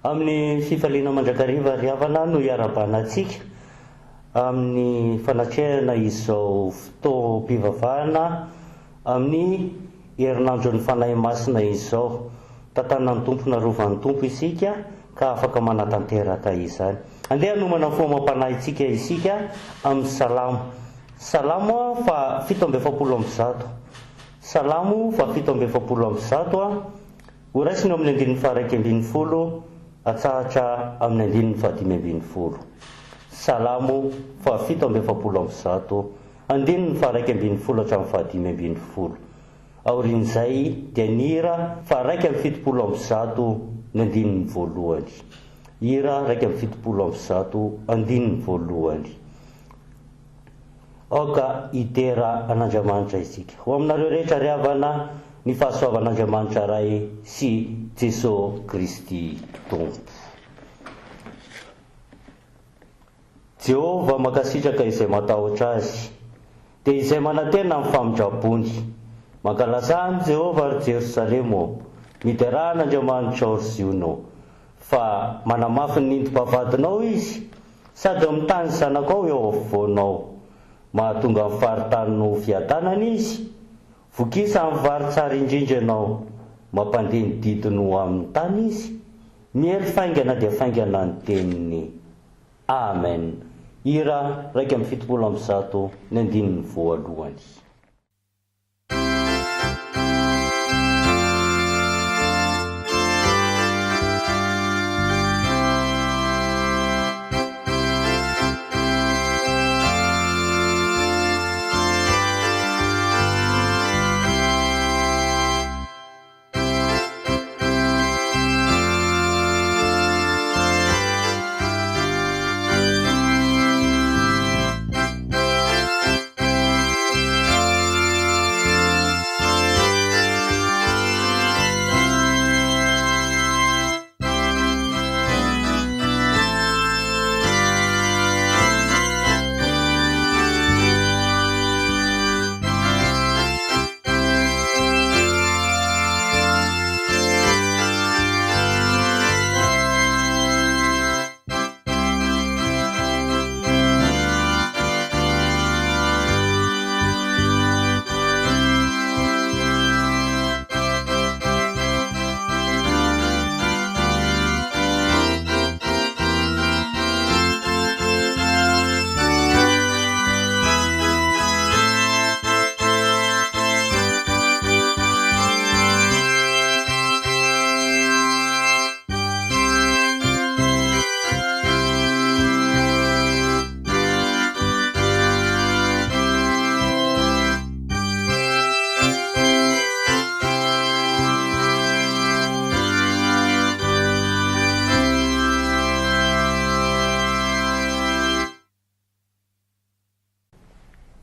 Amin'ny fifaliana mandrakariva ry havana no iarahabana antsika amin'ny fanatrehana izao fotoam-pivavahana amin'ny herinandron'ny Fanahy Masina izao. Tantanan'ny Tompo narovan'ny Tompo isika ka afaka manatanteraka izany. Andeha hanomana ny fo amam-panahintsika isika amin'ny Salamo. Salamo faha 147. Salamo faha 147. Horaisina eo amin'ny andininy faha-11 hatsahatra amin'ny andininy faha-15. Salamo faha 147, andininy faha-11 hatramin'ny faha-15. Aorian'izay dia ny hira faha 171 ny andininy voalohany. Hira 171, andininy voalohany. Aoka hidera an'Andriamanitra isika. Ho aminareo rehetra ry havana ny fahasoavan'Andriamanitra Ray sy Jeso Kristy Tompo. Jehovah mankasitraka izay matahotra Azy, dia izay manantena ny famindram-pony. Mankalazà an'i Jehovah, ry Jerosalema ô! Miderà an'Andriamanitrao, ry Ziona ô! Fa manamafy ny nindim-bavahadinao Izy, Sady eo amin'ny tany zanakao eo afovoanao. Mahatonga ny faritaninao ho fiadanana izy. Vokisa amin'ny vary tsara indrindra ianao. Mampandeha ny didiny ho amin'ny tany izy. Miely faingana dia faingana ny teniny. Amen. Hira 171, ny andininy voalohany.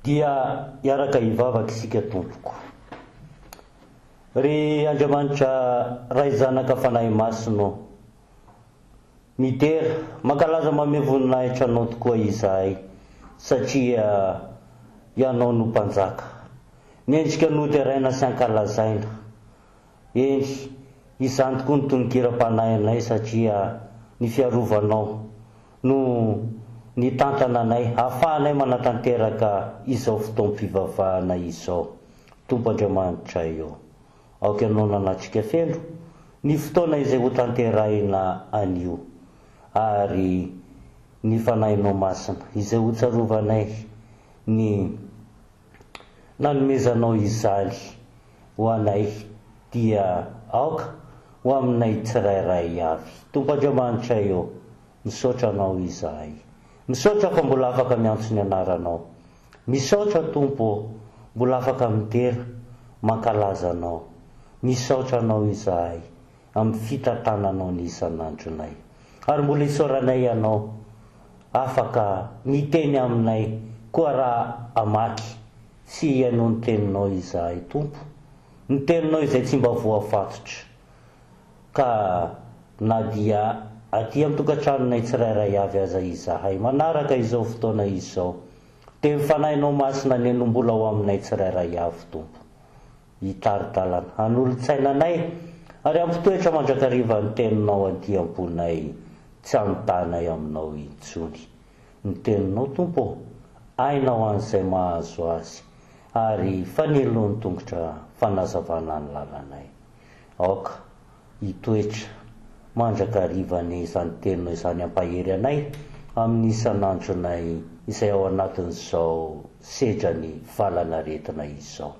Dia hiaraka hivavaka isika tompoko. Ry Andriamanitra Ray Zanaka Fanahy Masina ô, midera, mankalaza mamehy voninahitra Anao tokoa izahay satria Ianao no Mpanjaka. Mendrika ny hoderaina sy hankalazaina. Eny, izany tokoa ny tononkiram-panahinay satria ny fiarovanao no nitantana anay hahafahanay manatanteraka izao fotoam-pivavahana izao. Tompo Andriamanitray ô, aoka Ianao nanatrika feno ny fotoana izay hotanterahina anio, ary ny Fanahinao Masina izay hotsarovanay ny nanomezanao izany ho anay dia aoka ho aminay tsirairay avy. Tompo Andriamanitray ô, misaotra Anao izahay. Misaotra fa mbola afaka miantso ny anaranao. Misaotra Tompo ô, mbola afaka midera, mankalaza Anao. Misaotra Anao izahay amin'ny fitantananao ny isan'andronay. Ary mbola isaoranay Ianao afaka miteny aminay koa raha hamaky sy hihaino ny Teninao izahay Tompo, ny Teninao izay tsy mba voafatotra ka na dia aty an-tokantranonay tsirairay avy aza izahay manaraka izao fotoana izao dia ny Fanahinao Masina anie no mbola ho aminay tsirairay avy Tompo. hitari-dalana, hanolo-tsaina anay. Ary hampitoetra mandrakariva ny Teninao aty am-ponay, tsy hanontanay Aminao intsony. Ny Teninao, Tompo ô, aina ho an'izay mahazo azy, ary fanilon'ny tongotra fanazavana ny lalanay. Aoka hitoetra mandrakariva anie izany Teninao izany hampahery anay amin'ny isan'andronay izay ao anatin'izao sedran'ny valan'aretina izao.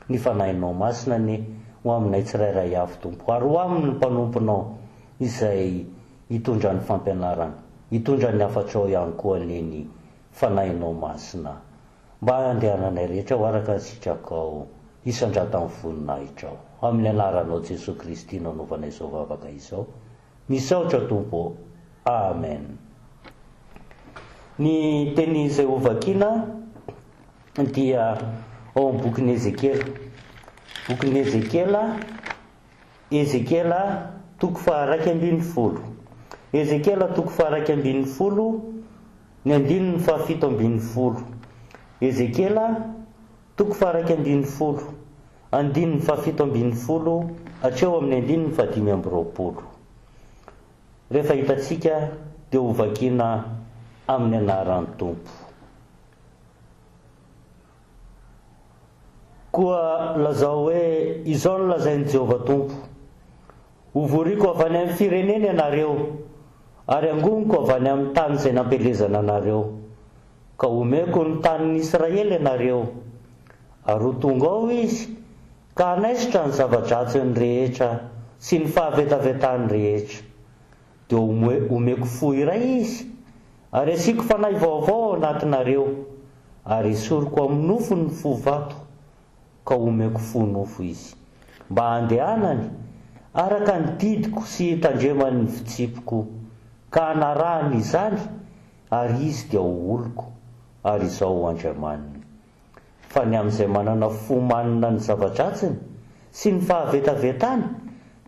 Ny Fanahinao Masina anie ho aminay tsirairay avy Tompo ary ho amin'ny mpanomponao izay hitondra ny fampianarana, hitondra ny hafatrao ihany koa anie ny Fanahinao Masina mba handehananay rehetra ho araka ny sitrakao hisandratan'ny voninahitrao. Amin'ny anaranao Jesoa Kristy no anaovanay izao vavaka izao. Misaotra Tompo ô. Amen. Ny teny izay hovakiana dia ao amin'ny bokin'i Ezekiela. Bokin'i Ezekiela, Ezekiela toko faha-11. Ezekiela toko faha-11, ny andininy faha-17. Ezekiela toko faha-11, andininy faha-17 hatreo amin'ny andininy faha-25. Rehefa hitantsika dia hovakiana amin'ny anaran'ny Tompo. Koa lazao hoe, 'Izao no lazain'i Jehovah Tompo, Hovoriko avy any amin'ny firenena ianareo, ary hangoniko avy any amin'ny tany izay nampielezana anareo, ka homeko ny tanin'ny Israely ianareo. Ary ho tonga ao izy, ka hanaisotra ny zava-dratsiny rehetra sy ny fahavetavetany rehetra. Dia homeko fo iray izy, ary hasiako fanahy vaovao ao anatinareo, ary hesoriko amin'ny nofony ny fo vato, ka homeko fo nofo izy, mba handehanany araka ny didiko sy hitandremany ny fitsipiko, ka hanarahany izany, ary izy dia ho oloko, ary Izaho ho Andriamaniny. Fa ny amin'izay manana fo manina ny zava-dratsiny sy ny fahavetavetany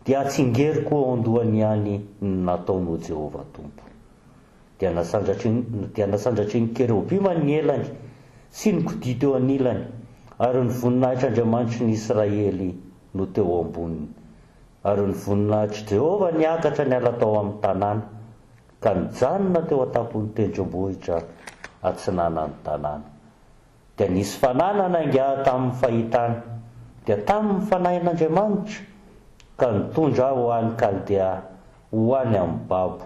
dia hatsingeriko eo an-dohany ihany ny nataony ho Jehovah Tompo. Dia nasandratry dia nasandratry ny kerobima ny elany sy ny kodia teo anilany, ary ny voninahitr'Andriamanitry ny Israely no teo amboniny. Ary ny voninahitr'i Jehovah niakatra niala tao amin'ny tanàna, ka nijanona teo an-tampon'ny tendrombohitra atsinanan'ny tanàna. Dia nisy fanahy nanainga ahy tamin'ny fahitana, dia tamin'ny fanahin'Andriamanitra, ka nitondra ahy ho any Kaldea, ho any amin'ny babo.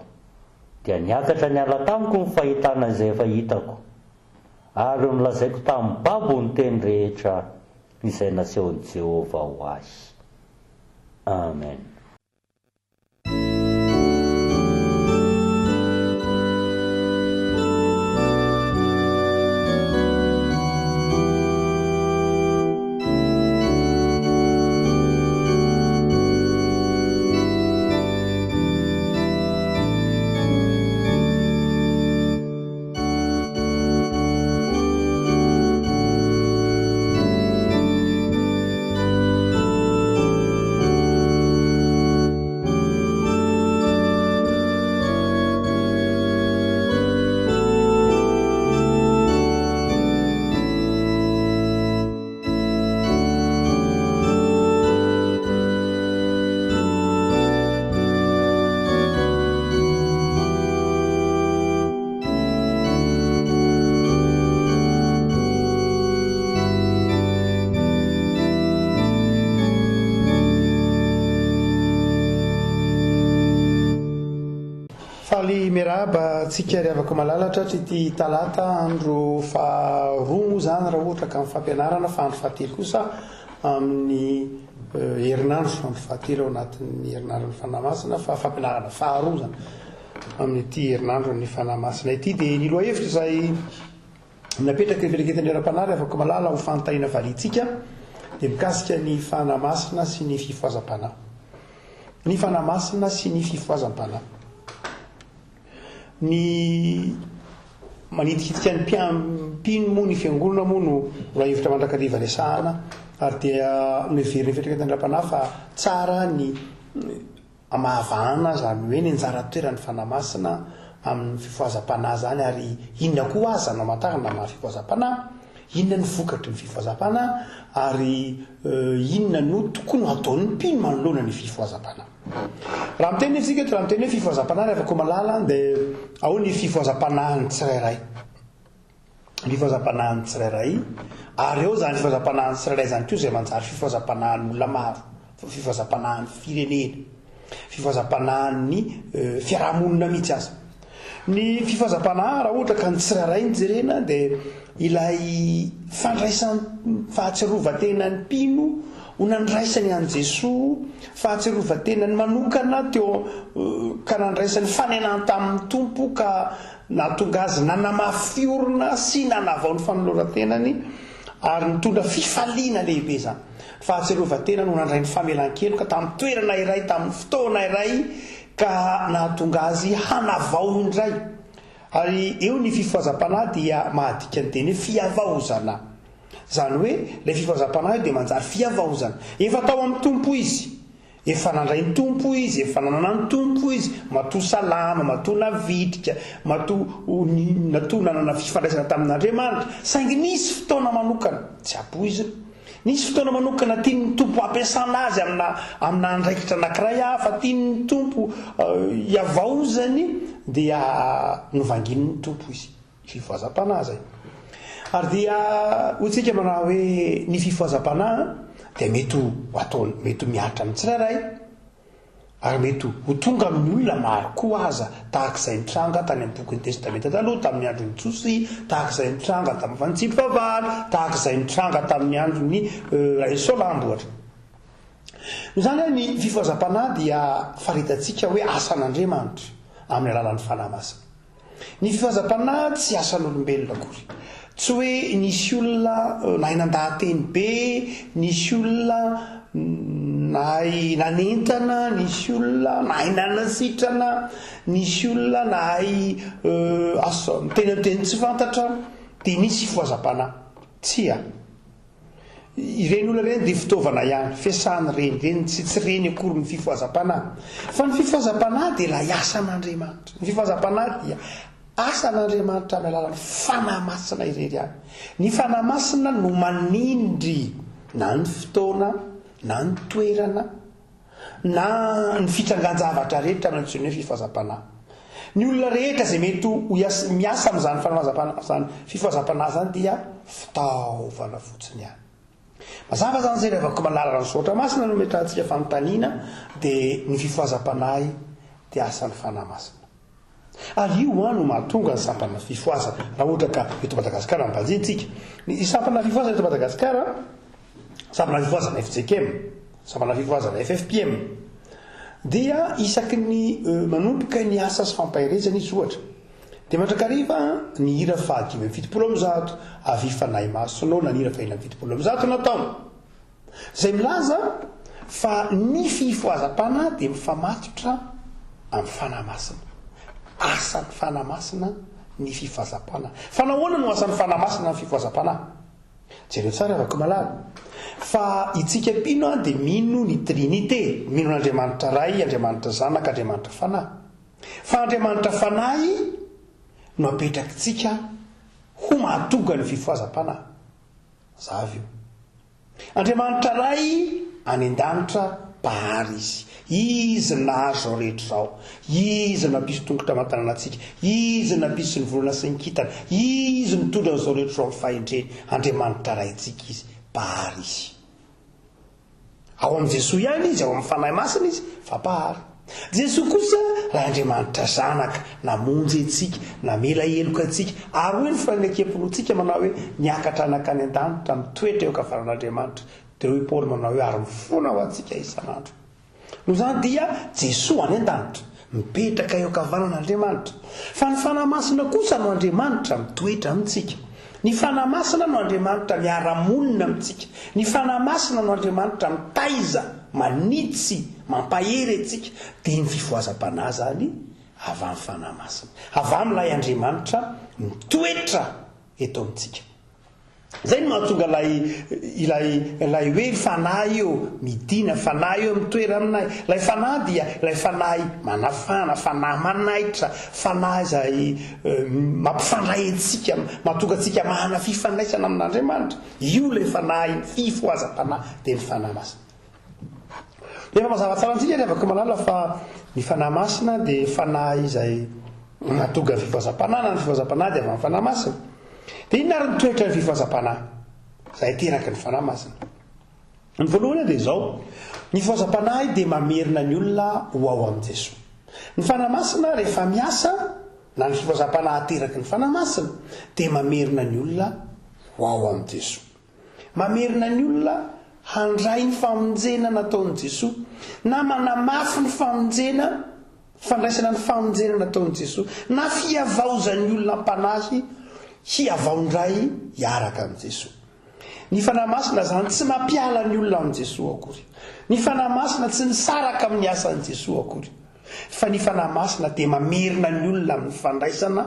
Dia niakatra niala tamiko ny fahitana izay efa hitako, ary nolazaiko tamin'ny babo ny teny rehetra izay nasehon'i Jehovah ho ahy. Amen. Faly miarahaba antsika ry havako malala tratry ity talata andro faharoa moa izany raha ohatra ka amin'ny fampianarana fa andro fahatelo kosa amin'ny eh, herinandro andro fahatelo ao anatin'ny herinandron'ny Fanahy Masina fa fampianarana faharoa izany Amin'ity herinandron'ny Fanahy Masina ity dia ny lohahevitra izay napetraka ifiraiketan'ny ara-panahy ry havako malala ho fanontaniana valiantsika dia mikasika ny Fanahy Masina sy ny fifohazam-panahy. Ny Fanahy Masina sy ny fifohazam-panahy. Ny manitikitika ny mpino moa ny fiangonana moa no lohahevitra mandrakariva resahana ary dia noheverin'ny firaiketan'ny ara-panahy fa tsara ny Amahavahana izany hoe ny anjara toeran'ny Fanahy Masina amin'ny fifohazam-panahy izany ary inona koa aza no amantarana ny maha fifohazam-panahy? Inona no vokatry ny fifohazam-panahy ary inona no tokony ho ataon'ny mpino manoloana ny fifohazam-panahy? Raha miteny isika eto, raha miteny hoe fifohazam-panahy ry havako malala dia ao ny fifohazam-panahin'ny tsirairay. Ny fifohazam-panahin'ny tsirairay ary eo izany fifohazam-panahin'ny tsirairay izany koa izay manjary fifohazam-panahin'olona maro, fifohazam-panahin'ny firenena, fifohazam-panahin'ny fiarahamonina mihitsy aza. Ny fifohazam-panahy raha ohatra ka ny tsirairay no jerena dia ilay fandraisan fahatsiarovan-tenan'ny mpino ho nandraisany an'i Jesoa, fahatsiarovan-tenany manokana teo ka nandraisany fanenany tamin'ny Tompo ka nahatonga azy nanamafy orina sy nanavao ny fanoloran-tenany ary nitondra fifaliana lehibe izany. Fahatsiarovan-tenany ho nandray ny famelan-keloka tamin'ny toerana iray, tamin'ny fotoana iray Ka nahatonga azy hanavao indray. Ary eo ny fifohazam-panahy dia mahadika ny teny hoe fihavaozana. Izany hoe ilay fifohazam-panahy io dia manjary fihavaozana. Efa tao amin'ny Tompo izy. Efa nandray ny Tompo izy, efa nanana ny Tompo izy, matoa salama, matoa navitrika, matoa natoa nanana fifandraisana tamin'Andriamanitra. Saingy nisy fotoana manokana, tsy ampoizina, Nisy fotoana manokana tian'ny Tompo hampiasana azy amina amina andraikitra anankiray hafa, tian'ny Tompo hihavaozany, dia novanginin'ny Tompo izy. Fifohazam-panahy izay. Ary dia hoy tsika manao hoe ny fifohazam-panahy dia mety ho atao, mety ho mihatra amin'ny tsirairay. Ary mety ho tonga amin'ny olona maro koa aza, tahaka izay nitranga tany amin'ny bokin'ny Testamenta Taloha tamin'ny andron'i Josia, tahaka izay nitranga tamin'ny Fanintsiam-pivavahana, tahaka izay nitranga tamin'ny andron'i Rainisoalambo, ohatra. Noho izany, ny fifohazam-panahy dia faritantsika hoe asan'Andriamanitra amin'ny alalan'ny Fanahy Masina. Ny fifazam-panahy tsy asan'olombelona akory. Tsy hoe nisy olona nahay nandaha-teny be, nisy olona nahay nanentana, nisy olona nahay nanasitrana, nisy olona nahay asa miteny amin'ny teny tsy fantatra, dia nisy fifohazam-panahy. Tsia. Ireny olona ireny dia fitaovana ihany, fiasana ireny, ireny tsy tsy ireny akory ny fifohazam-panahy. Fa ny fifohazam-panahy dia ilay asan'Andriamanitra. Ny fifohazam-panahy dia asan'Andriamanitra amin'ny alalan'ny Fanahy Masina irery ihany. Ny Fanahy Masina no manindry na ny fotoana na ny toerana na ny fitrangan-javatra rehetra amin'ny antsoina hoe fifohazam-panahy. Ny olona rehetra izay mety ho miasa amin'izany fanohazam-panahy izany fifohazam-panahy izany dia fitaovana fotsiny ihany. Mazava izany izay rehefa malalana ny soratra masina no ametrahantsika fanontaniana dia ny fifohazam-panahy dia asan'ny Fanahy Masina. Ary io an no mahatonga ny sampana fifohazana raha ohatra ka eto Madagasikara no banjintsika. Ny sampana fifohazana eto Madagasikara, sampana fifohazana fjkm, sampana fifohazana ffpm, dia isaky ny manomboka ny asa sy fampaherezana izy ohatra, dia mandrakariva ny hira faha 175, Avia Fanahy Masina ô, na ny hira faha 176 nataony. Izay milaza fa ny fifohazam-panahy dia mifamatotra amin'ny Fanahy Masina. Asan'ny Fanahy Masina ny fifohazam-panahy. Fa nahoana no asan'ny Fanahy Masina ny fifohazam-panahy? Jereo tsara havako malala. Fa itsika mpino dia mino ny Trinite, mino an'Andriamanitra Ray, Andriamanitra Zanaka, Andriamanitra Fanahy. Fa Andriamanitra Fanahy no apetrakitsika ho mahatonga ny fifohazam-panahy. Mazava io. Andriamanitra Ray any an-danitra Mpahary Izy. Izy no nahary izao rehetra izao. Izy no nampisy tongotra aman-tanana antsika. Izy no nampisy ny volana sy ny kintana. Izy no nitondra an'izao rehetra izao amin'ny fahendreny. Andriamanitra Raintsika Izy. Mpahary Izy. Ao amin'i Jesoa ihany Izy, ao amin'ny Fanahy Masina Izy, fa Mpahary. Jesoa kosa ilay Andriamanitra Zanaka, namonjy antsika, namela heloka antsika, ary hoy ny fanekem-pinoantsika manao hoe, niakatra nankany an-danitra, mitoetra eo ankavanan'Andriamanitra. Dia hoy Paoly manao hoe, ary mifona ho antsika isan'andro. Noho izany dia Jesoa any an-danitra, mipetraka eo ankavanan'Andriamanitra. Fa ny Fanahy Masina kosa no Andriamanitra mitoetra amintsika. Ny Fanahy Masina no Andriamanitra miara-monina amintsika. Ny Fanahy Masina no Andriamanitra mitaiza, manitsy, mampahery antsika. Dia ny fifohazam-panahy izany avy amin'ny Fanahy Masina. Avy amin'ilay Andriamanitra mitoetra eto amintsika. Izay no mahatonga ilay ilay ilay hoe fanahy io midina, fanahy io mitoera aminay. Ilay fanahy dia ilay fanahy manafana, fanahy manaitra, fanahy izay mampifandray antsika, mahatonga antsika manana fifandraisana amin'Andriamanitra. Io ilay fanahy fifohazam-panahy dia ny Fanahy Masina. Efa mazava tsara amintsika ry havako malala fa ny Fanahy Masina dia fanahy izay mahatonga ny fifohazam-panahy na ny fifohazam-panahy dia avy amin'ny Fanahy Masina. Dia inona ary ny toetran'ny fifohazam-panahy izay ateraky ny Fanahy Masina? Ny voalohany dia izao, ny fifohazam-panahy dia mamerina ny olona ho ao amin'i Jesoa. Ny Fanahy Masina rehefa miasa na ny fifohazam-panahy ateraky ny Fanahy Masina dia mamerina ny olona ho ao amin'i Jesoa. Mamerina ny olona handray ny famonjena nataon'i Jesoa, na manamafy ny famonjena, fandraisana ny famonjena nataon'i Jesoa, na fihavaozan'ny olona am-panahy hihavao indray hiaraka amin'i Jesoa. Ny Fanahy Masina izany tsy mampiala ny olona amin'i Jesoa akory. Ny Fanahy Masina tsy misaraka amin'ny asan'i Jesoa akory. Fa ny Fanahy Masina dia mamerina ny olona amin'ny fandraisana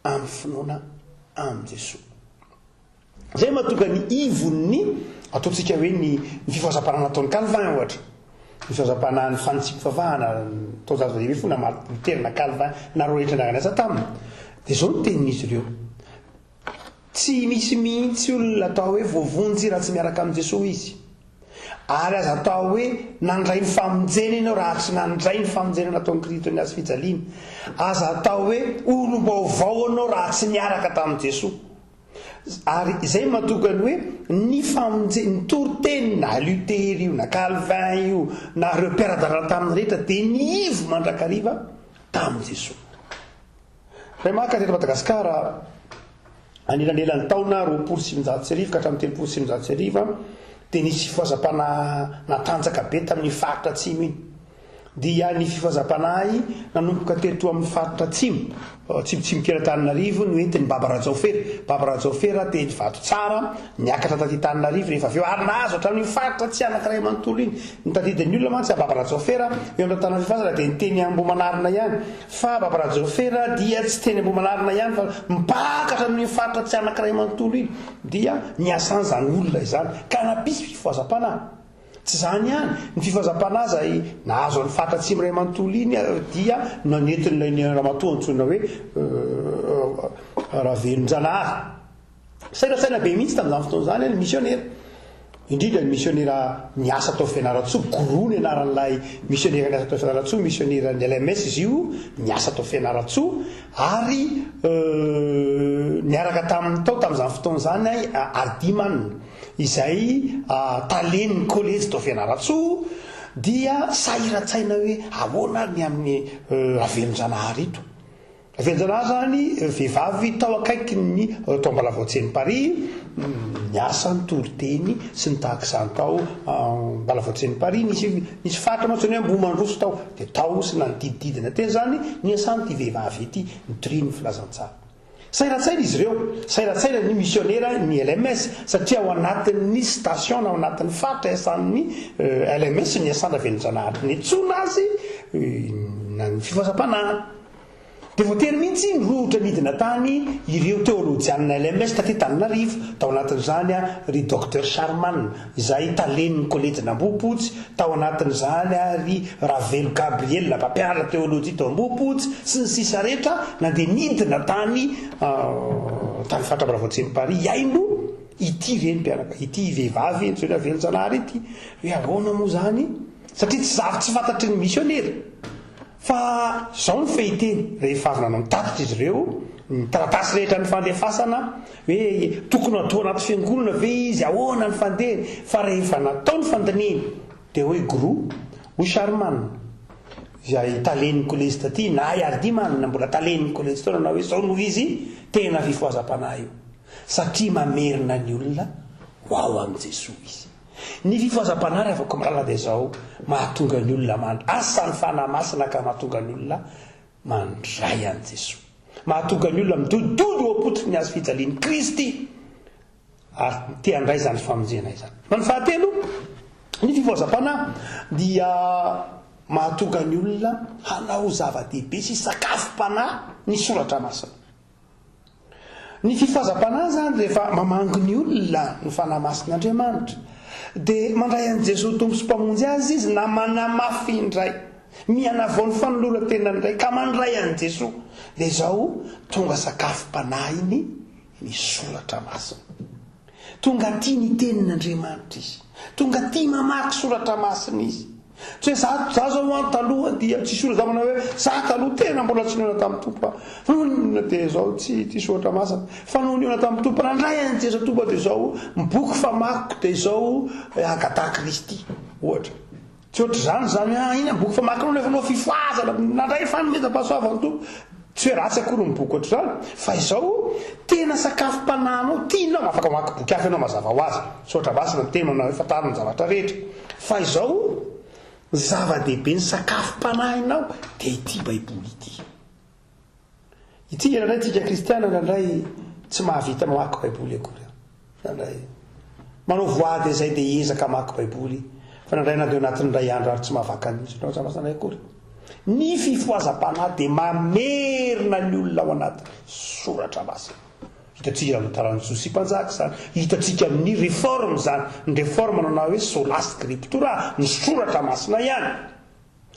amin'ny finoana amin'i Jesoa. Izay mahatonga ny ivon'ny ataontsika hoe ny ny fifohazam-panahy nataon'i Calvin ohatra. Ny fifohazam-panahy ny fanitsiam-pivavahana taonjato lehibe fony na Martin Luther na Calvin na ireo rehetra niara-niasa taminy. Dia izao no tenin'izy ireo. Tsy misy mihitsy olona atao hoe voavonjy raha tsy miaraka amin'i Jesoa izy. Ary aza atao hoe nandray ny famonjena ianao raha tsy nandray ny famonjena nataon'i Kristy teo amin'ny hazo fijaliana. Aza atao hoe olom-baovao ianao raha tsy niaraka tamin'i Jesoa. Ary izay no mahatonga ny hoe ny famonje, ny toriteny na Luther io na Calvin io na ireo mpiara-dalana taminy rehetra dia niivo mandrakariva tamin'i Jesoa. Ray maka teto Madagasikara anelanelan'ny taona 1920 ka hatramin'ny 1930 dia nisy fifohazam-panahy natanjaka be tamin'ny faritra atsimo iny. dia ny fifohazam-panahy nanomboka teto amin'ny faritra atsimo, atsimotsimo kely Antananarivo noentin'i Baba Rajaofera. Baba Rajaofera teny Vatotsara, niakatra taty Antananarivo rehefa avy eo ary nahazo hatramin'iny faritra tsy anankiray manontolo iny. Ny tadidin'ny olona mantsy Baba Rajaofera eo amin'ny Antananarivo fazana dia ny teny Ambohimanarina ihany. Fa Baba Rajaofera dia tsy teny Ambohimanarina ihany fa mipaka hatramin'iny faritra tsy anankiray manontolo iny. Dia niasan'izany olona izany ka nampisy fifohazam-panahy. Tsy izany ihany, ny fifazam-panahy izay nahazo an'i faritra atsimo iray manontolo iny dia nentin'ilay ramatoa antsoina hoe Ravelonjanahary. Saina-tsaina be mihitsy tamin'izany fotoana izany ny misionera. Indrindra ny misionera niasa tao Fianarantsoa, Guru ny anaran'ilay misionera niasa tao Fianarantsoa, misioneran'ny LMS izy io, niasa tao Fianarantsoa ary niaraka taminy tao tamin'izany fotoana izany Hardiman. izay talen'ny kolejy tao Fianarantsoa dia sahiran-tsaina hoe ahoana ary ny amin'ny Ravelonjanahary ito. Ravelonjanahary izany vehivavy tao akaikin'ny tao Ambalavaotsen'i Paris, niasa nitory teny sy ny tahaka izany tao Ambalavaotsen'i Paris, nisy nisy faritra mantsy hoe Ambohimandroso tao, dia tao sy nanodidididina teny izany niasan'ity vehivavy ity, nitoriany ny filazantsara. Sahiran-tsaina izy ireo, sahiran-tsaina ny misionera ny LMS satria ao anatin'ny station na ao anatin'ny faritra iasan'ny LMS ny iasana velon-janahary niantsoana azy na ny fifohazam-panahy. Dia voatery mihitsy nirohotra nidina tany ireo teolojianina LMS taty Antananarivo, tao anatin'izany ry Docteur Sharman izay talen'ny kolejin'Ambohipotsy, Tao anatin'izany ry Ravelo Gabriel, mpampianatra teolojia tao Ambohipotsy, sy ny sisa rehetra, nandeha nidina tany tany faritra Ambalavoantsen'i Paris hihaino ity renim-pianaka, ity vehivavy antsoina Velonjanahary ity. Hoe ahoana moa izany? Satria tsy zary tsy fantatry ny misionera. Fa izao ny fehiteny, rehefa avy nanao ny tatitra izy ireo, ny taratasy rehetra nifandefasana, hoe tokony hatao anaty fiangonana ve izy, ahoana ny fandehany, fa rehefa natao ny fandinihina, dia hoy Grou, hoy Sharman, izay talen'ny kolejy taty, na i Hardiman mbola talen'ny kolejy tao nanao hoe izao no izy, tena fifohazam-panahy io, satria mamerina ny olona ho ao amin'i Jesoa izy. Ny fifohazam-panahy ry havako malala dia izao, mahatonga ny olona mandry, asan'ny Fanahy Masina ka mahatonga ny olona mandray an'i Jesoa. Mahatonga ny olona midododo eo am-pototry ny hazo fijalian'i Kristy ary te handray izany famonjena izany. Fa ny fahatelo, ny fifohazam-panahy dia mahatonga ny olona hanao zava-dehibe sy sakafom-panahy ny soratra masina. Ny fifohazam-panahy izany rehefa mamangy ny olona ny Fanahy Masin'Andriamanitra dia mandray an'i Jesoa Tompo sy Mpamonjy azy izy na manamafy indray, mihanavao ny fanoloran-tenany indray ka mandray an'i Jesoa dia izao tonga sakafom-panahiny ny Soratra Masina. Tonga tia ny Tenin'Andriamanitra izy. Tonga tia mamaky Soratra Masina izy. Tsy hoe za, za zao an taloha dia tsisy olona za manao hoe za taloha tena mbola tsy nihaona tamin'ny Tompo aho. Fa noho ny dia izao tsy tia Soratra Masina. Fa noho nihaona tamin'ny Tompo nandray an'i Jesoa Tompo aho dia izao ny boky famakiko dia izao Agatha Christie ohatra. Tsy ohatr'izany izany hoe ah inona ny boky famakinao nefa anao fifohazana nandray fanomezam-pahasoavan'ny Tompo. Tsy hoe ratsy akory ny boky ohatr'izany fa izao tena sakafom-panahinao tianao, afaka mamaky boky hafa ianao mazava ho azy, Soratra Masina no tena manao hoe fantaro ny zavatra rehetra. Fa izao zava-dehibe ny sakafom-panahinao dia ity Baiboly ity. Ity indraindray tsika kristiana indraindray tsy mahavita mamaky Baiboly akory. Indraindray manao voady izay dia hiezaka hamaky Baiboly fa indraindray na dia anatin'ny iray andro ary tsy mahavaka ny Soratra Masina akory. Ny fifohazam-panahy dia mamerina ny olona ao anaty Soratra Masina. Hitantsika amin'ny tantaran'i Josia Mpanjaka izany, hitantsika amin'ny Réforme izany. Ny Réforme nanao hoe sola scriptura, ny Soratra Masina ihany.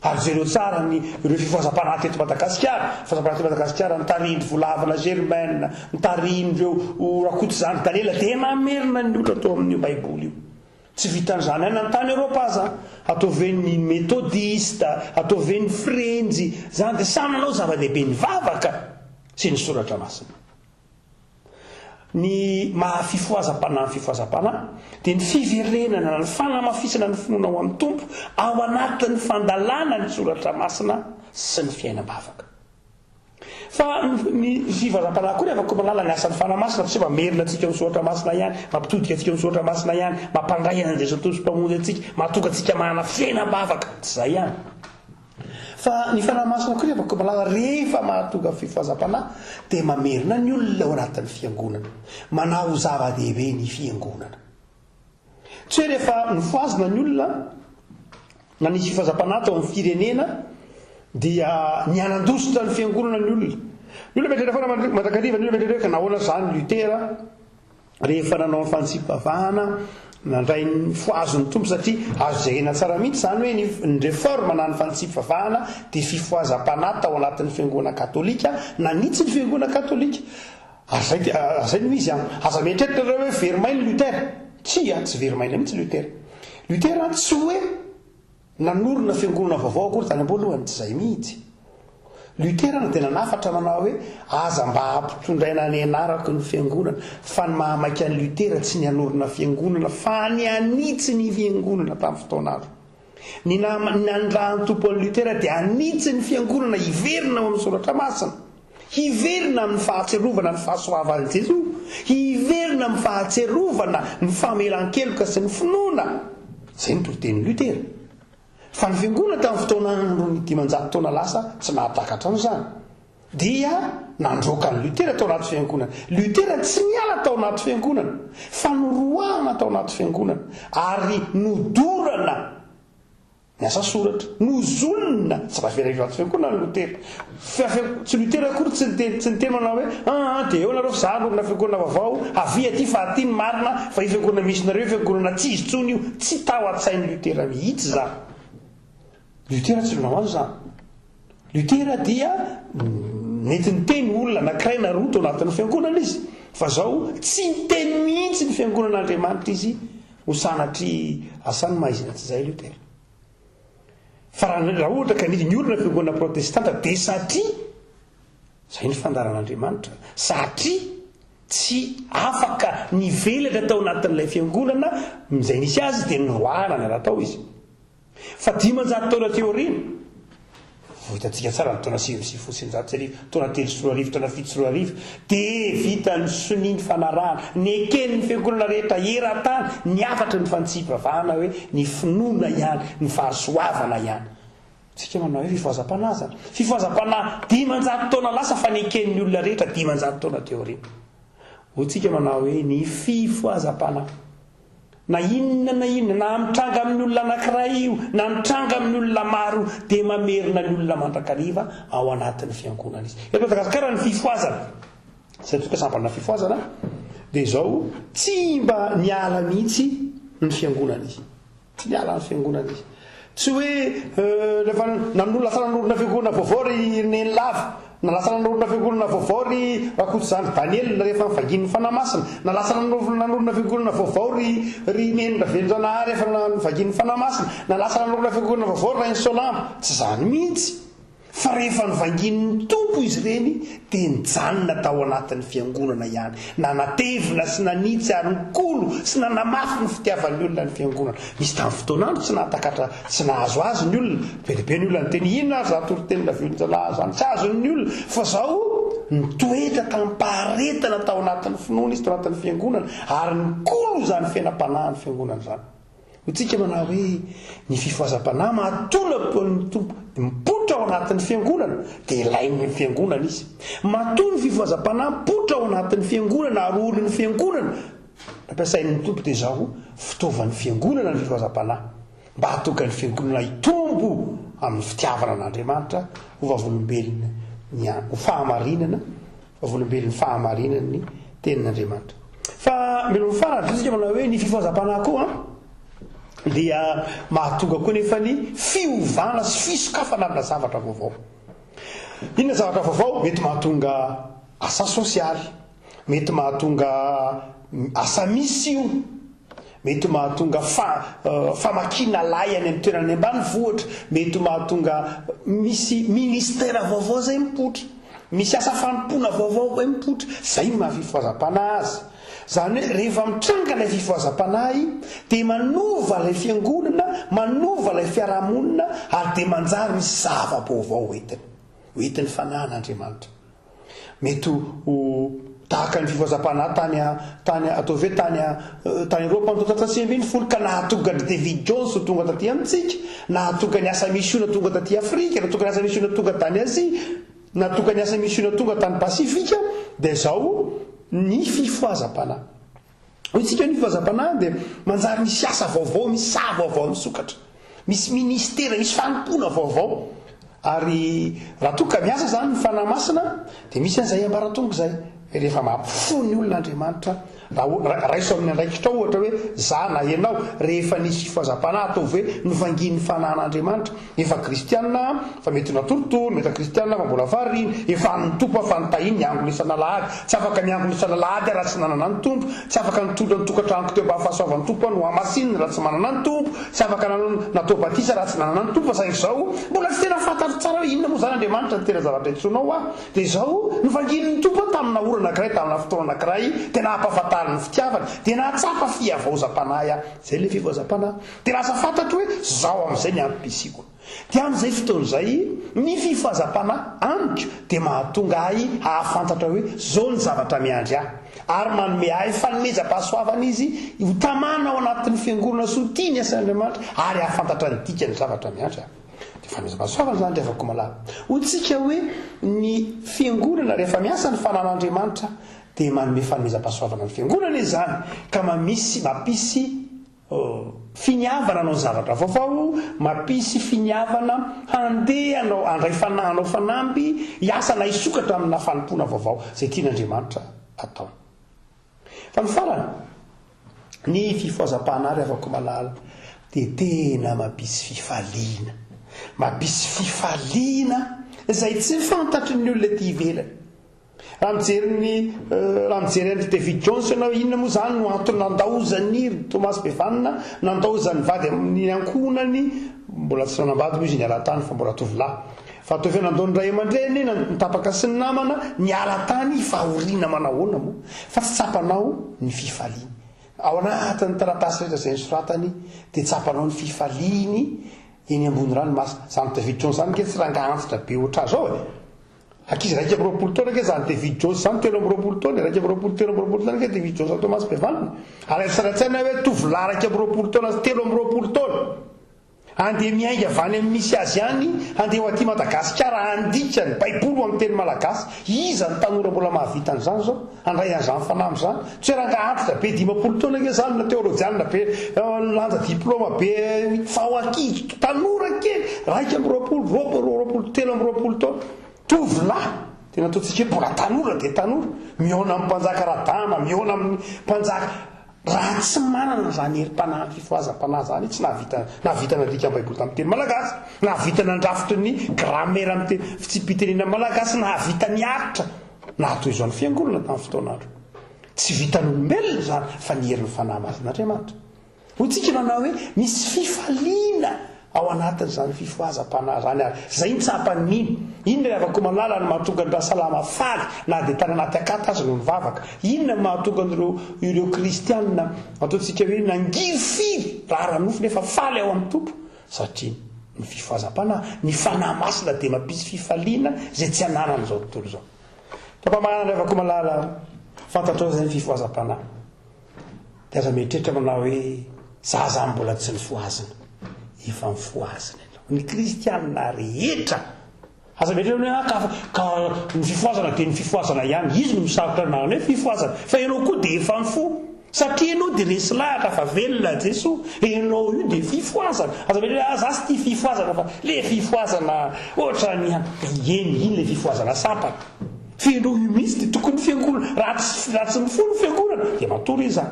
Ary jereo tsara ny ireo fifohazam-panahy teto Madagasikara, fifohazam-panahy teto Madagasikara notarihin'i Volavana Germaine, notarihin'ireo Rakotozandry Daniela, dia namerina ny olona tao amin'io Baiboly io. Tsy vitan'izany ihany, na ny tany Eoropa aza, ataovy hoe ny Metodista, ataovy hoe ny Frenjy, izany dia samy nanao zava-dehibe ny vavaka sy ny Soratra Masina. Ny maha fifohazam-panahy ny fifohazam-panahy dia ny fiverenana na ny fanamafisana ny finoana ao amin'ny Tompo ao anatin'ny fandalana ny soratra masina sy ny fiainam-bavaka. Fa ny fifohazam-panahy koa rehefa koa malala ny asan'ny Fanahy Masina tsy mamerina antsika amin'ny soratra masina ihany, mampitodika antsika amin'ny soratra masina ihany, mampandray an'i Jesoa Tompo sy Mpamonjy antsika, mahatonga antsika manana fiainam-bavaka, tsy izay ihany. Fa ny Fanahy Masina koa rehefa malala rehefa mahatonga fifohazam-panahy dia mamerina ny olona ao anatin'ny fiangonana. Manao ho zava-dehibe ny fiangonana. Tsy hoe rehefa nofohazina ny olona na nisy fifohazam-panahy tao amin'ny firenena dia nianandositra ny fiangonana ny olona. Ny olona mieritreritra foana mandrakariva ny olona mieritreritra hoe ka nahoana izany Lutera rehefa nanao ny fantsipavahana nandray ny fohazon'ny Tompo satria azo jerena tsara mihitsy izany hoe ny ny réforme na ny fantsipavahana dia fifohazam-panahy tao anatin'ny fiangonana katolika nanitsy ny fiangonana katolika ary zay dia ary zay no izy an aza mieritreritra nareo hoe very maina Luther tsia tsy very maina mihitsy Luther Luther tsy hoe Nanorina fiangonana vaovao akory tany am-boalohany, tsy izay mihitsy. Luther dia nanafatra nanao hoe, Aza mba ampitondraina ny anarako ny fiangonana, fa ny mahamaika an'i Luther tsy ny hanorina fiangonana fa ny hanitsy ny fiangonana tamin'ny fotoan'andro. Ny nanirahan'ny Tompo an'i Luther dia hanitsy ny fiangonana hiverina ao amin'ny Soratra Masina. Hiverina amin'ny fahatsiarovana ny fahasoavan'i Jesoa, hiverina amin'ny fahatsiarovana ny famelan-keloka sy ny finoana. Izay no toritenin'i Luther. Fa ny Fiangonana tamin'ny fotoan'androny 500 taona lasa tsy nahatakatra an'izany. Dia nandroaka an'i Luther tao anaty Fiangonana. Luther tsy niala tao anaty Fiangonana, fa noroahana tao anaty Fiangonana, ary nodorana. Ny asa soratra. Nozonina! Tsy raha very anaty fiangonana ny Lotera. Tsy Lotera akory tsy niteny, tsy niteny manao hoe, aa dia eo nareo fa za hanorina fiangonana vaovao, avia aty fa aty ny marina, fa io fiangonana misy nareo io fiangonana tsy izy intsony io. Tsy tao an-tsain'i Lotera mihitsy izany. Lotera tsy nanao an'izany. Lotera dia nety niteny olona anankiray na roa tao anatin'ny fiangonana izy, fa zao tsy niteny mihitsy ny fiangonan'Andriamanitra izy Ho sanatria asa ny maizina tsy izay Luther. Fa raha raha ohatra ka nisy niorina fiangonana protestanta dia satria izay ny fandaharan'Andriamanitra, satria tsy afaka nivelatra tao anatin'ilay fiangonana izay nisy azy dia noroahana niala tao izy. Fa 500 taona teo aoriana, vao hitantsika tsara ny taona 1999, taona 2003, taona 2007, dia vita ny sonia ny fanarahana, neken'ny fiangonana rehetra eran-tany ny hafatry ny fantsipivavahana hoe ny finoana ihany, ny fahasoavana ihany. Tsika manao hoe fifohazam-panahy izany. Fifohazam-panahy 500 taona lasa fa neken'ny olona rehetra 500 taona teo aoriana. Hoy tsika manao hoe ny fifohazam-panahy. Na inona na inona, na mitranga amin'ny olona anankiray io, na mitranga amin'ny olona maro io, dia mamerina ny olona mandrakariva ao anatin'ny fiangonana izy. Eto Madagasikara ny fifohazana. Izay toa ka sampana fifohazana dia izao, tsy mba niala mihitsy ny fiangonana izy. Tsy niala ny fiangonana izy. Tsy hoe rehefa nanorina, lasa nanorina fiangonana vaovao ry Nenilava, na lasa nanorina fiangonana vaovao ry Rakotozandry Daniel rehefa nivangian'ny Fanahy Masina, na lasa nanorina fiangonana vaovao ry ry Neny Ravelonjanahary rehefa nivangian'ny Fanahy Masina, na lasa nanorina fiangonana vaovao ry Rainisoalambo. Tsy izany mihitsy. Fa rehefa novangian'ny Tompo izy ireny dia nijanona tao anatin'ny fiangonana ihany. Nanatevina sy nanitsy ary nikolo sy nanamafy ny fitiavan'ny olona ny fiangonana. Nisy tamin'ny fotoan'andro tsy nahatakatra, tsy nahazo azy ny olona. Be dia be ny olona niteny, inona ary izany toriteny Ravelonjanahary izany? Tsy azon'ny olona. Fa izao, nitoetra tamim-paharetana tao anatin'ny finoana izy, tao anatin'ny fiangonana, ary nikolo izany fiainam-panahin'ny fiangonana izany. Hoy-tsika manao hoe, Ny fifohazam-panahy mahatolako ny Tompo mipoitra ao anatin'ny fiangonana, dia ilain'ny fiangonana izy. Matoa ny fifohazam-panahy mipoitra ao anatin'ny fiangonana ary olon'ny fiangonana nampiasain'ny Tompo dia izao, fitaovan'ny fiangonana ny fifohazam-panahy mba hahatonga ny fiangonana hitombo amin'ny fitiavana an'Andriamanitra ho vavolombelona ny ho fahamarinana Vavolombelon'ny fahamarinan'ny Tenin'Andriamanitra. Fa mialoha ny farany, zao isika manao hoe ny fifohazam-panahy koa dia mahatonga koa nefa ny fiovana sy fisokafana amina zavatra vaovao. Inona zavatra vaovao? Mety mahatonga asa sosialy, mety mahatonga asa misio, Mety ho mahatonga famakiana lay any amin'ny toerana any ambanivohitra, mety ho mahatonga misy ministera vaovao izay mipoitra, misy asa fanompoana vaovao izay mipoitra, izay no maha fifohazam-panahy azy. Izany hoe rehefa mitranga ilay fifohazam-panahy dia manova ilay fiangonana, manova ilay fiarahamonina ary dia manjary misy zava-baovao hoentiny, hoentin'ny fanahin'Andriamanitra. Mety ho tahaka ny fifohazam-panahy tany tany ataovy hoe tany tany Eropa ny taonjato faha-19 ka nahatonga an-dry David Jones ho tonga taty amintsika, nahatonga ny asa misiona tonga taty Afrika, nahatonga ny asa misiona tonga tany Azia, nahatonga ny asa misiona tonga tany Pasifika, dia izao ny fifohazam-panahy. Hoy isika ny fifohazam-panahy dia manjary misy asa vaovao, misy saha vaovao misokatra. Misy ministera, misy fanompoana vaovao. Ary raha toa ka miasa izany ny Fanahy Masina dia misy an'izay ambaratonga izay. Rehefa mampifoha ny olona Andriamanitra, raha raiso amin'ny andraikitrao ohatra hoe za na ianao, rehefa nisy fifohazam-panahy ataovy hoe novangian'ny Fanahin'Andriamanitra. Efa kristiana aho fa mety natoritory, mety kristiana aho fa mbola variana, efa an'ny Tompo aho fa nitahiany niangona isan'alahady, tsy afaka niangona isan'alahady aho raha tsy nanana ny Tompo, tsy afaka nitondra ny tokantranoko teo ambany fahasoavan'ny Tompo aho nohamasininy raha tsy manana ny Tompo, tsy afaka natao batisa raha tsy nanana ny Tompo fa saingy izao mbola tsy tena fantatro tsara hoe inona moa izany Andriamanitra ny tena zavatra antsoinao aho dia izao novangian'ny Tompo aho tamina ora anankiray tamina fotoana anankiray dia nahampahafantariny ny fitiavany dia nahatsapa fihavaozam-panahy aho, izay ilay fihavaozam-panahy. Dia lasa fantatro hoe zao amin'izay ny antom-pisiako. Dia amin'izay fotoana izay, ny fifohazam-panahy amiko dia mahatonga ahy hahafantatra hoe zao ny zavatra miandry ahy. Ary manome ahy fanomezam-pahasoavana Izy ho tamana ao anatin'ny fiangonana sy ho tia ny asan'Andriamanitra ary hahafantatra ny dikan'ny zavatra miandry ahy. Dia fanomezam-pahasoavana izany ry havako malala. Hoy tsika hoe ny fiangonana rehefa miasa ny fanan'Andriamanitra dia manome fanomezam-pahasoavana ny fiangonana izy izany ka mamisy mampisy Finiavana hanao zavatra vaovao, mampisy finiavana handeha hanao, handray fanahy, hanao fanamby, hiasa na hisokatra amina fanompoana vaovao izay tian'Andriamanitra atao. Fa ny farany, ny fifohazam-panahy ry havako malala dia tena mampisy fifaliana. Mampisy fifaliana izay tsy fantatry ny olona ety ivelany. Raha mijery ny raha mijery an-dry David Jones ianao, inona moa izany no antony nandaozan'i ry Thomas Bevan, nandaozan'ny vady amin'ny ankohonany, mbola tsy nanambady moa izy niala tany fa mbola tovolahy. Fa ataovy hoe nandao ny ray aman-dreny, nitapaka sy ny namana, niala tany, fahoriana manahoana moa? Fa tsy tsapanao ny fifaliany. Ao anatin'ny taratasy rehetra izay nosoratany dia tsapanao ny fifaliany eny ambony ranomasina. Izany David Jones izany ange tsy rangahy antitra be ohatr'azy izao e! Ankizy 21 taona ange izany David Jones izany, 23 taona, 21, 23 taona ange David Jones ary Thomas Bevan. Alaivo sary an-tsaina hoe tovolahy 21 taona sy 23 taona handeha miainga avy any amin'ny misy azy any handeha ho aty Madagasikara handika ny Baiboly ho amin'ny teny malagasy. Iza ny tanora mbola mahavita an'izany izao? Handray an'izany fanamby izany? Tsy hoe rangahy antitra be 50 taona ange izany na teolojianina be nilanja diplaoma be fa ho ankizy tanora kely 21, 22, 23 taona. Tovolahy! Tena ataontsika hoe mbola tanora dia tanora, mihaona amin'ny mpanjaka Radama, mihaona amin'ny mpanjaka, raha tsy manana izany herim-panahy fifohazam-panahy izany, tsy nahavita nahavita nandika ny Baiboly tamin'ny teny malagasy, nahavita nandrafitra ny gramera amin'ny teny fitsipi-pitenenana malagasy, nahavita niaritra naha toy izao ny fiangonana tamin'ny fotoan'andro. Tsy vitan'olombelona izany fa ny herin'ny Fanahy Masin'Andriamanitra. Hoy tsika manao hoe misy fifaliana ao anatin'izany fifohazam-panahy izany ary izay no tsapan'ny mino. Inona ry havako malala no mahatonga an'i Rasalama faly na dia tany anaty akata aza no nivavaka? Inona no mahatonga an'ireo ireo kristianina ataontsika hoe nangirifiry raha ara-nofo nefa faly ao amin'ny Tompo? Satria ny fifohazam-panahy, ny Fanahy Masina dia mampisy fifaliana izay tsy ananan'izao tontolo izao. Mpampamanana ry havako malala, fantatrao izay ny fifohazam-panahy. Dia aza mieritreritra manao hoe za zany mbola tsy nifohazina. Efa nifohazina ianao. Ny kristianina rehetra. Aza mieritreritra hoe ah, ka, ka ny fifohazana dia ny fifohazana ihany. Izy no misarotra anarana hoe fifohazana. Fa ianao koa dia efa nifoha. Satria ianao dia resy lahatra fa velona Jesoa. Ianao io dia fifohazana. Aza mieritreritra hoe ah, za tsy tia fifohazana fa le fifohazana ohatran'ny ihany. Eny, iny le fifohazana sampana. Feno io mihitsy dia tokony fiangonana, raha tsy raha tsy mifoha ny fiangonana dia matory izy zany.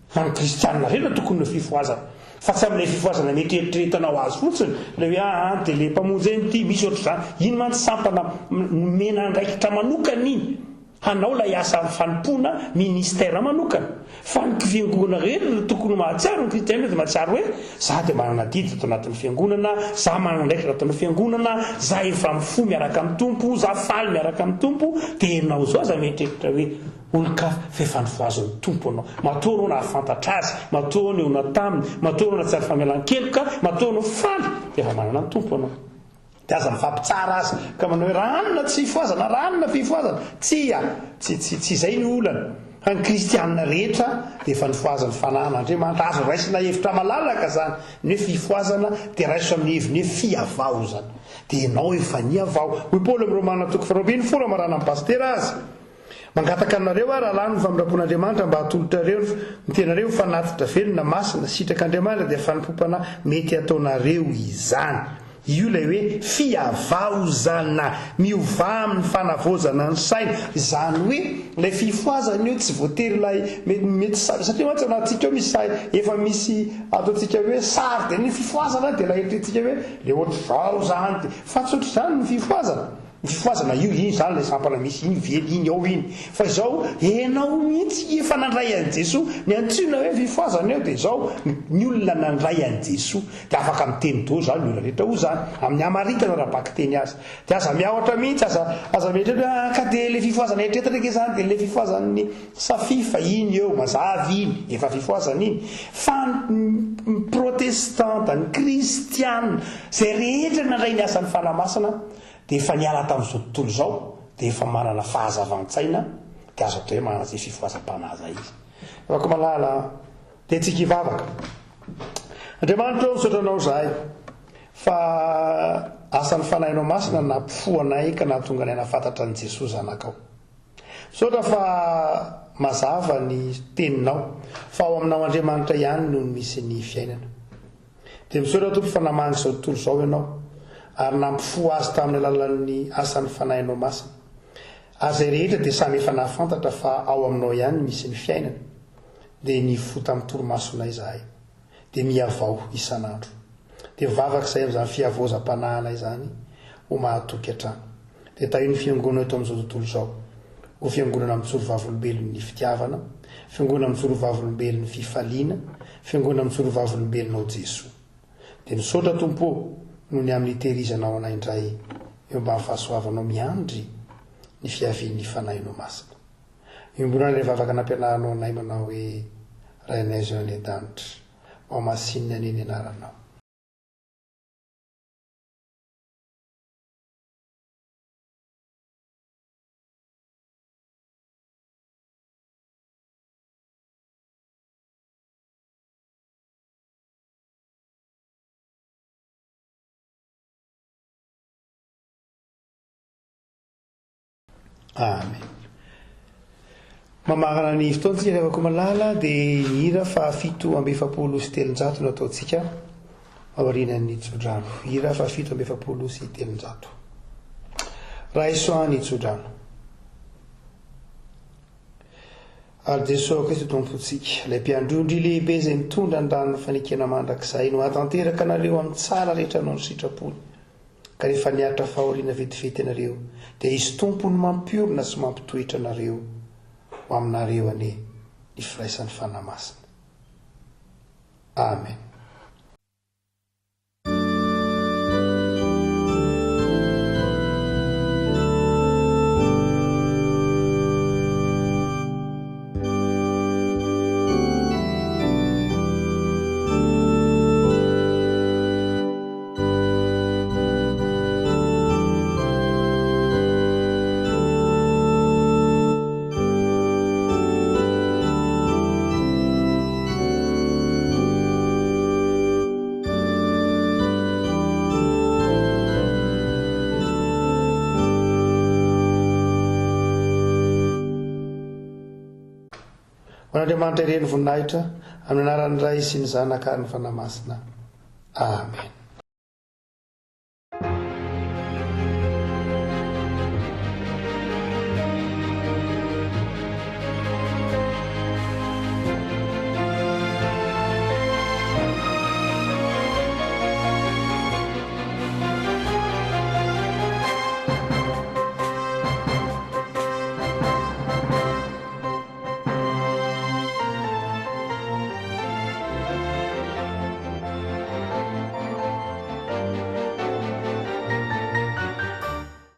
Fa ny kristianina rehetra tokony ho fifohazana. Fa tsy amin'ilay fifohazana neritreretanao azy fotsiny, ilay hoe aa dia ilay mpamonjy eny ity, misy ohatr'izany. Iny mantsy sampana nomena andraikitra manokana iny hanao ilay asa fanompoana ministère manokana. Fa ny fiangonana rehetra no tokony mahatsiaro, ny kristianina dia mahatsiaro hoe za dia manana adidy ato anatin'ny fiangonana, za manana andraikitra ato amin'ny fiangonana, za efa mifoha miaraka amin'ny Tompo, za faly miaraka amin'ny Tompo, dia ianao izao aza mieritreritra hoe olon-kafa fa efa nofohazin'ny Tompo anao. Matoa anao nahafantatra Azy, matoa anao nihaona taminy, matoa anao nahatsiaro famelan-keloka, matoa anao faly dia efa manana ny Tompo anao. Dia aza mifampitsara aza ka manao hoe ranona tsy fifohazana, ranona fifohazana. Tsia, tsy, tsy, tsy izay ny olana. Fa ny kristianina rehetra dia efa nifohazan'ny fanahin'Andriamanitra. Azo raisina hevitra malalaka izany. Ny hoe fifohazana dia raiso amin'ny heviny hoe fihavaozana. Dia ianao efa nihavao. Hoy Paoly amin'ny Romana toko faharoa ambinifolo hamaranan'ny pasitera azy. Mangataka aminareo aho, rahalahy, noho ny famindram-pon'Andriamanitra, mba hatolotrareo ny tenareo ho fanatitra velona, masina, sitrak'Andriamanitra, dia fanompoam-panahy mety hataonareo izany. Io ilay hoe fihavaozana, miovà amin'ny fanavaozana ny saina. Izany hoe ilay fifohazana io tsy voatery ilay mety satria mantsy anatintsika ao misy sahy efa misy ataontsika hoe sary dia ny fifohazana dia ilay eritreretintsika hoe ilay ohatr'izao izany dia fa tsy ohatr'izany ny fifohazana. Ny fifohazana io, iny izany ilay sampana misy iny, very iny ao iny. Fa izao, enao mihitsy efa nandray an'i Jesoa. Ny antsoina hoe fifohazana eo dia izao, ny olona nandray an'i Jesoa. Dia afaka miteny daholo izany ny olona rehetra hoy izany, amin'ny hamaritana ara-bakiteny azy. Dia aza miahotra mihitsy, aza aza mieritreritra hoe ah ka dia ilay fifohazana eritreretina ange izany dia ilay fifohazan'ny Safia fa iny eo, mazava iny, efa fifohazana iny. Fa ny protestanta, ny kristiana, izay rehetra nandray ny asan'ny Fanahy Masina, dia efa niala tamin'izao tontolo izao, dia efa manana fahazavan-tsaina, dia azo atao hoe manana izay fifohazam-panahy izay izy. Rako malala a! Dia tsika hivavaka. Andriamanitra ô, misaotra Anao izahay, fa asan'ny Fanahinao Masina no nampifoha anay ka nahatonga anay nahafantatra an'i Jesoa Zanakao. Misaotra fa mazava ny Teninao, fa ao Aminao Andriamanitra ihany no misy ny fiainana. Dia misaotra Tompo fa namangy izao tontolo izao Ianao ary nampifoha azy tamin'ny alalan'ny asan'ny Fanahinao Masina. Ary izay rehetra dia samy efa nahafantatra fa ao Aminao ihany misy ny fiainana, dia nifoha tamin'ny torimasonay izahay. Dia mihavao isan'andro. Dia mivavaka izahay amin'izany fihavaozam-panahinay izany ho mahatoky hatrany. Dia tahio ny Fiangonana eto amin'izao tontolo izao ho Fiangonana mijoro vavolombelon'ny fitiavana, Fiangonana mijoro vavolombelon'ny fifaliana, Fiangonana mijoro vavolombelonao Jesoa. Dia misaotra Tompo ô noho ny amin'ny hitehirizanao anay indray eo ambany fahasoavanao miandry ny fiavian'ny Fanahinao Masina. Iombonana ilay vavaka nampianarinao anay manao hoe, Rainay izay any an-danitra, hohamasinina anie ny anaranao. Amen. Mamarana ny fotoantsika ry havako malala dia ny hira faha 347 no ataontsika aorianan'ny tsodrano. Hira faha 347. Raiso ahy ny tsodrano. Ary Jesoa Kristy Tompontsika, ilay Mpiandry ondry lehibe izay mitondra ny ranon'ny fanekena mandrakizay, no hahatanteraka anareo amin'ny tsara rehetra noho ny sitrapony. Ka rehefa niaritra fahoriana vetivety ianareo, dia Izy Tompo no mampiorina sy mampitoetra anareo. Ho aminareo anie ny firaisan'ny Fanahy Masina. Amen. Ho an'Andriamanitra irery ny voninahitra, amin'ny anaran'ny Ray sy ny Zanaka ary ny Fanahy Masina. Amen.